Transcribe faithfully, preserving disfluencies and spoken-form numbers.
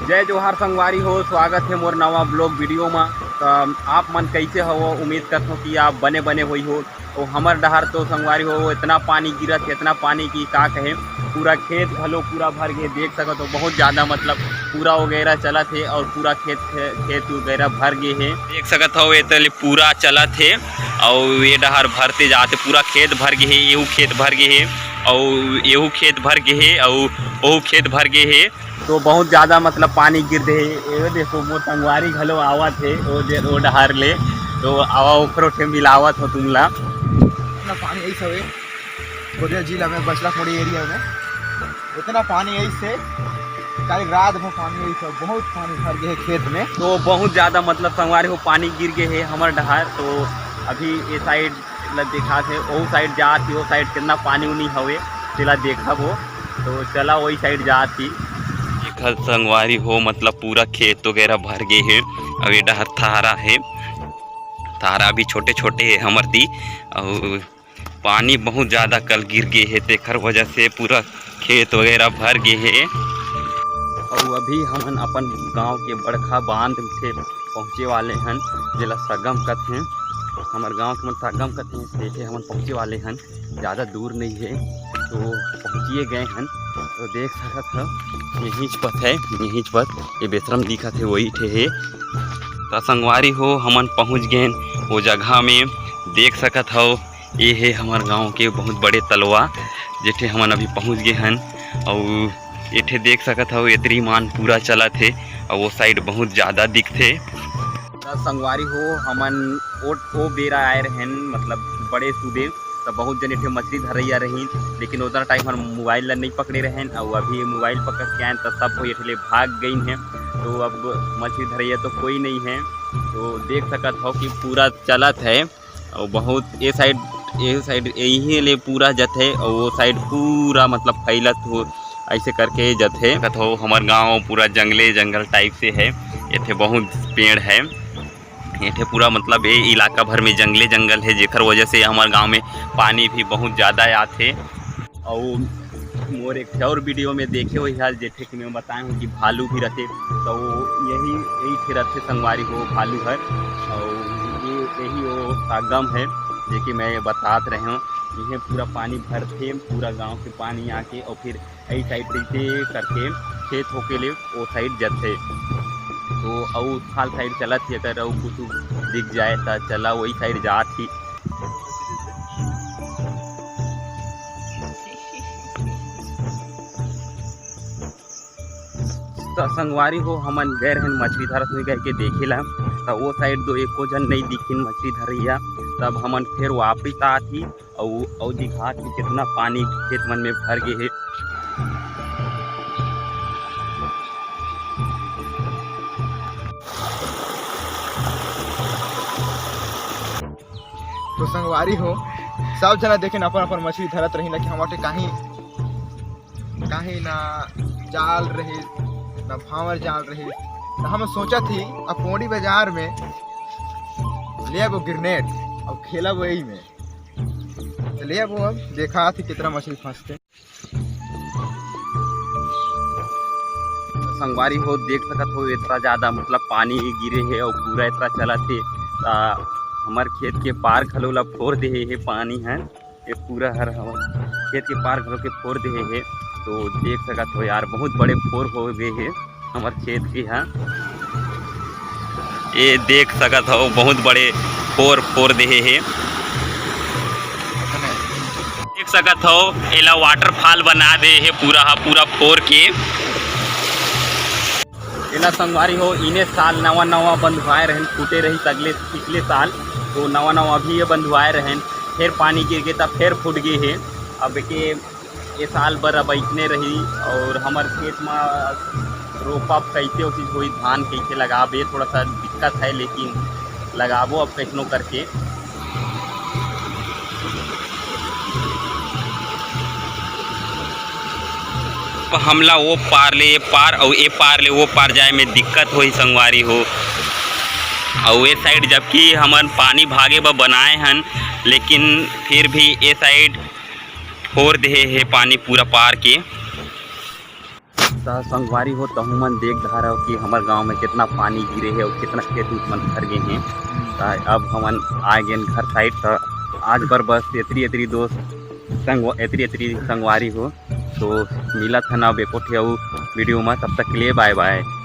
जय जोहार संगवारी हो, स्वागत हे मोर नवा vlog video मा। त आप मन कैसे हवो? उम्मीद करथों कि आप बने बने होई हो। तो हमर डहार तो संगवारी हो, इतना पानी गिरत हे, इतना पानी कि का कहे, पूरा खेत घलो पूरा भर गे। देख सकत हो, बहुत ज़्यादा मतलब पूरा वगैरह चलत हे और पूरा खेत, खेत वगैरह भर गे हे। देख सकत हो, ये तले पूरा चलत हे और ये डहार भरते जाते पूरा खेत भर गे हे, एहू खेत भर गे हे और एहू खेत भर गे हे और ओहू खेत भर गे हे। तो बहुत ज़्यादा मतलब पानी गिर दे हे। ये देखो, मोर संगवारी घलो आवत हे ओ दे, ओ डहार ले। तो आवा, ओकरो ठे मिलावत हो तुमला। इतना पानी ऐसा हवे, कोरिया जिला में बछलाखमुड़ी area में इतना पानी ऐसे, काली रात में पानी ऐसे, बहुत पानी भर गए खेत में। तो बहुत ज़्यादा मतलब संगवारी हो, पानी गिर गए है हमर डहार। तो अभी ये side मतलब दिखात हे, ओ side जात ही, ओ side कितना पानी उनी हवे, तेला देखब हो। तो चला, वही side जात ही। देखत संगवारी हो, मतलब पूरा खेत वगैरह भर गए हे। अब ये डहर थारा हे, थारा भी छोटे छोटे हे हमर ती। और पानी बहुत ज़्यादा कल गिर गए हे, तेखर वजह से पूरा खेत वगैरह भर गए हे। और अभी हमन अपन गांव के बड़खा बांध से पहुँचे वाले हन, जेला सगम कथे। हमर गांव के मन सगम कथे, तेठे हमन पहुँचे वाले हन। ज़्यादा दूर नहीं है, तो पहुँचिए गए हन। तो देख सकत हो, यहींच पथ है, यहींच पथ, ये बेसरम दिखत है, वही ठे है। तो संगवारी हो, हमन पहुँच गए हन वो जगह में। देख सकत हो, ये है हमर गांव के बहुत बड़े तलवा, जेठे हमन अभी पहुँच गए हन। और एठे देख सकत हो, एतरी मान पूरा चलत है और वो side बहुत ज़्यादा दिखथे। त संगवारी हो, हमन ओ, ओ बेरा आए रहेन, मतलब बड़े सुबे, त बहुत जन एठे मछली धरैया रहिन, लेकिन ओतना time हमन mobile ला नइ पकड़े रहेन, अउ अभी mobile पकड़ के आएन, त सब कोई एठे ले भाग गइन हे। तो अब मछली धरैया तो कोई नइ हे। तो देख सकत हो कि पूरा चलत हे, अउ बहुत ए side, ए side यही ले पूरा जथे, अउ वो side पूरा मतलब फैलत हो, ऐसे करके जथे। देखत हो, हमर गांव पूरा जंगले जंगल type से है, एठे बहुत पेड़ है। एठे पूरा मतलब ये इलाका भर में जंगले जंगल है, जेकर वजह से हमर गांव में पानी भी बहुत ज़्यादा आथे। अउ मोर एक ठे और video में देखे हुई हाल, जेठे कि मैं बताए हूँ कि भालू भी रहते, तो यही, यही ठे रहते संगवारी हो भालू हर। और ये, यही वो सागम है, जे कि मैं बतात रहे हूँ। यही पूरा पानी भरते पूरा गांव के पानी आके, और फिर यही side से करके खेत होके ले वो side जथे। तो अउ खाल side चलत ही, अगर अउ कुछ दिख जाए त चला वही side जात ही। त संगवारी हो, हमन गए रहन मछली धरत हुई कह के देखे ला, त वो side दो एको झन नहीं दिखिन मछली धरैया। तब हमन फिर वापिस आत ही, अउ, अउ दिखात ही कितना पानी खेत मन में भर गए हे। तो संगवारी हो, सब जना देखे अपन अपन मछली धरत रही ना कि हमारे कहीं, कहीं ना जाल रही, ना भांवर जाल रही। तो हम सोचा थी अब पौड़ी बाजार में ले वो grenade, अब खेला वही में। तो ले वो, अब देखा थी कितना मछली फंसते। संगवारी हो, देख सकत हो, इतना ज़्यादा मतलब पानी गिरे हे और पूरा इतना चलत हे। त हमर खेत के पार घलो ला फोर देहे हे पानी ह। ये पूरा हर हमर खेत के पार घलो के फोर देहे हे। तो देख सकत हो यार, बहुत बड़े फोर हो गए हे हमर खेत के ह। ये देख सकत हो, बहुत बड़े फोर फोर देहे हे। देख सकत हो, एला waterfall बना दे हे पूरा हा, पूरा फोर के। एला संगवारी हो, इने साल नवा नवा बंधवाए रहन, फूटे रही अगले, पिछले साल। तो नवा नवा अभी ये बंधवाए रहन, फिर पानी गिर गे, तब फिर फूट गे हे। अब के ये साल बर अब अइसने रही। और हमर खेत म रोपा कैसे उचित होई, धान कैसे लगाबे, थोड़ा सा दिक्कत है, लेकिन लगाबो अब कैसनो करके। हमला वो पार ले ये पार, अउ ये पार ले वो पार जाए में दिक्कत होई संगवारी हो। अउ ये side जबकि हमन पानी भागे बर बनाए हन, लेकिन फिर भी ये side फोर देहे हे पानी पूरा पार के। त संगवारी हो, तहू मन देख धारव कि हमर गांव में कितना पानी गिरे हे अउ कितना खेत उत मन भर गे हे। त अब हमन आ गेन घर side। त आज बर बस एतरी एतरी दोस्त संग एतरी एतरी संगवारी हो। तो मिलत हन अब एको ठे अउ video में, तब तक के लिए bye bye।